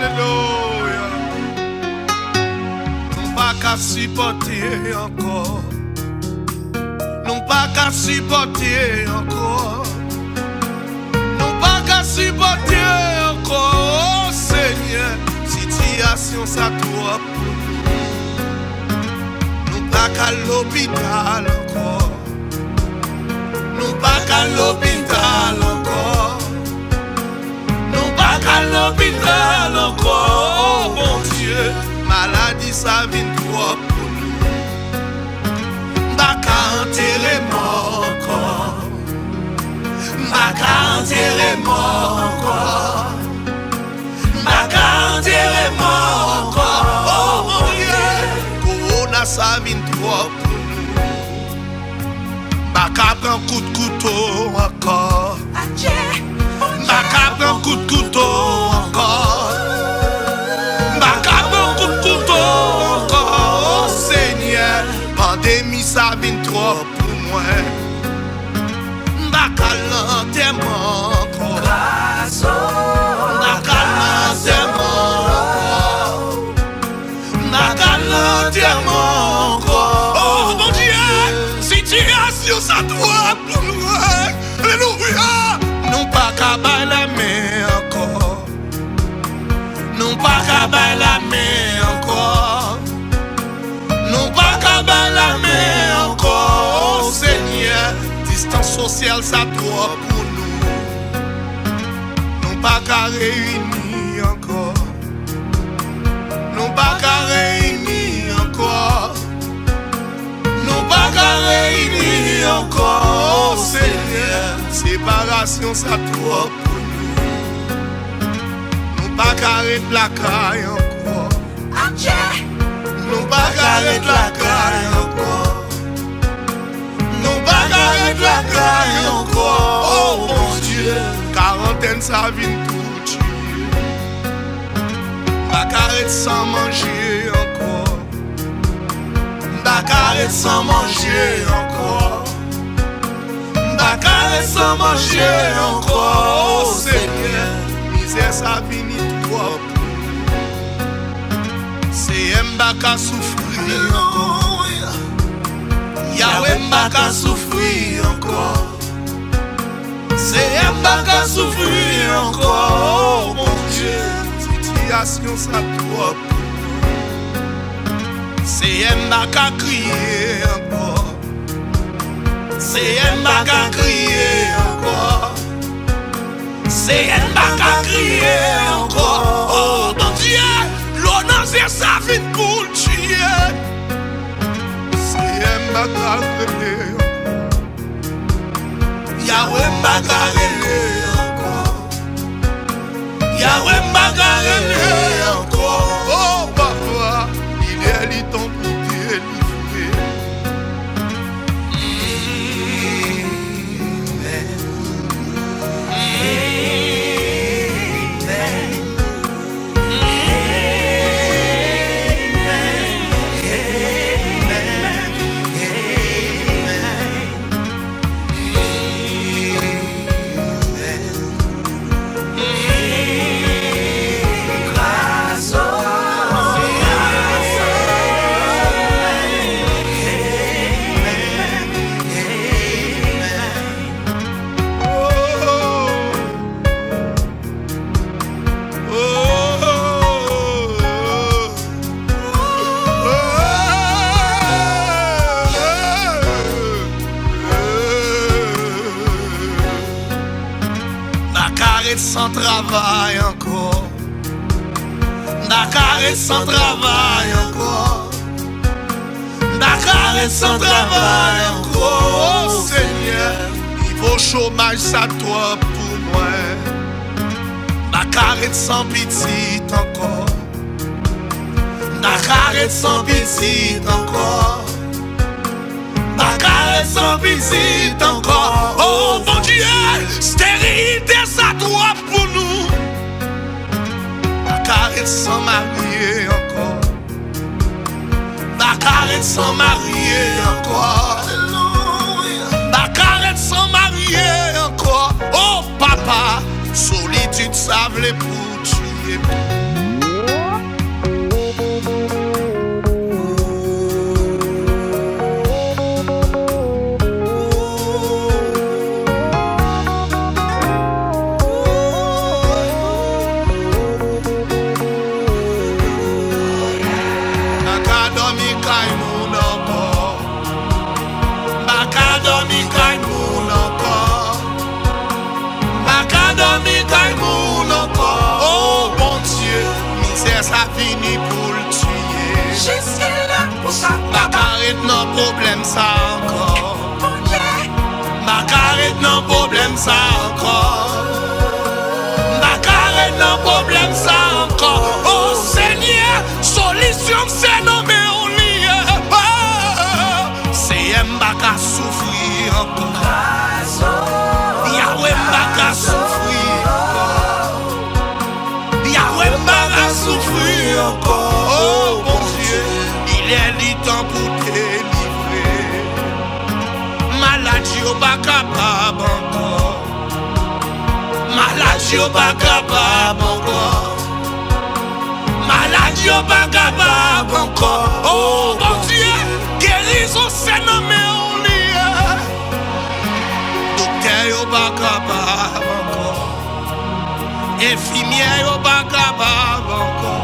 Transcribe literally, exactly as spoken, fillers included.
Alelouya. Nou pa ka sipòte ankò. Nou pa ka sipòte ankò. Nou pa ka sipòte ankò. O Senyè, sitiyasyon sa twòp pou nou. Nou pa ka lopital ankò. Nou pa ka lopital ankò. Nou pa ka lopital ankò. O Bondye, maladi sa vin twòp pou nou. M pa ka antere mò ankò. M pa ka antere mò ankò. M pa ka antere mò ankò. O Bondye, kowona sa vin twòp pou nou. M pa ka pran kout kouto ankò. M pa ka pran kout kouto ankò. M pa ka pran kout kouto ankò. O Senyè, pandemi sa vin twòp pou mwen. M pa ka al nan antèman ankò. M pa ka al nan antèman ankò. M pa ka al nan antèman ankò. O Bondye, sitiyasyon sa twòp pou nou. Alelouya! Nou pa ka bay lamen ankò. Nou pa ka bay lamen ankò. Nou pa ka bay lamen ankò. O Senyè, distans sosyal sa twòp pou nou. Nou pa ka reyini ankò. Nou pa ka reyini ankò. Nou pa ka reyini ankò. O Senyè, separasyon sa twòp pou nou. Nou pa ka ret lakay ankò. Nou pa ka ret lakay ankò. Nou pa ka ret lakay ankò. O Bondye, karantèn sa vin tou tchwi. M pa ka ret san manje ankò. M pa ka ret san manje ankò. M pa ka ret san manje ankò. O Senyè, mizè sa vini twòp. Senyè, m pa ka soufri ankò. Yawe, m pa ka soufri ankò. Senyè, m pa ka soufri ankò. O Bondye, sitiyasyon sa twòp. Senyè, m pa ka kriye ankò. Senyè, m pa ka kriye ankò. Senyè, m pa ka kriye ankò. O Bondye, lo nan zye sa vin pou l tiye. Senyè, m pa ka rele ankò. Yawe, m pa ka rele ankò. Yawe, m pa ka rele ankò. O Papa, li lè, li tan pou delivre. M pa ka ret san travay ankò. M pa ka ret san travay ankò. M pa ka ret san travay ankò. O Senyè, nivo chomaj sa twòp pou mwen. M pa ka ret san pitit ankò. M pa ka ret san pitit ankò. M pa ka ret san pitit ankò. O Bondye, sterilite sa twòp pou nou. M pa ka ret san marye ankò. M pa ka ret san marye ankò. M pa ka ret san marye ankò. O Papa, solitid sa vle pou tiye m. vini pou l tiye. Jiskila pou sa. M pa ka ret nan pwoblèm sa ankò. Bondye. M pa ka ret nan pwoblèm sa ankò. M pa ka ret nan pwoblèm sa ankò. O Senyè, solisyon m se nan men w li ye. O, Senyè, m pa ka soufri ankò. Yahweh, m pa ka soufri ankò. Yahweh, m pa ka soufri ankò. O Bondye, li lè li tan pou delivre. Malad yo pa kapab ankò. Malad yo pa kapab ankò. Malad yo pa kapab ankò. O Bondye, gerizon se nan men w li ye. Doktè yo pa kapab ankò. Enfimyè yo pa kapab ankò.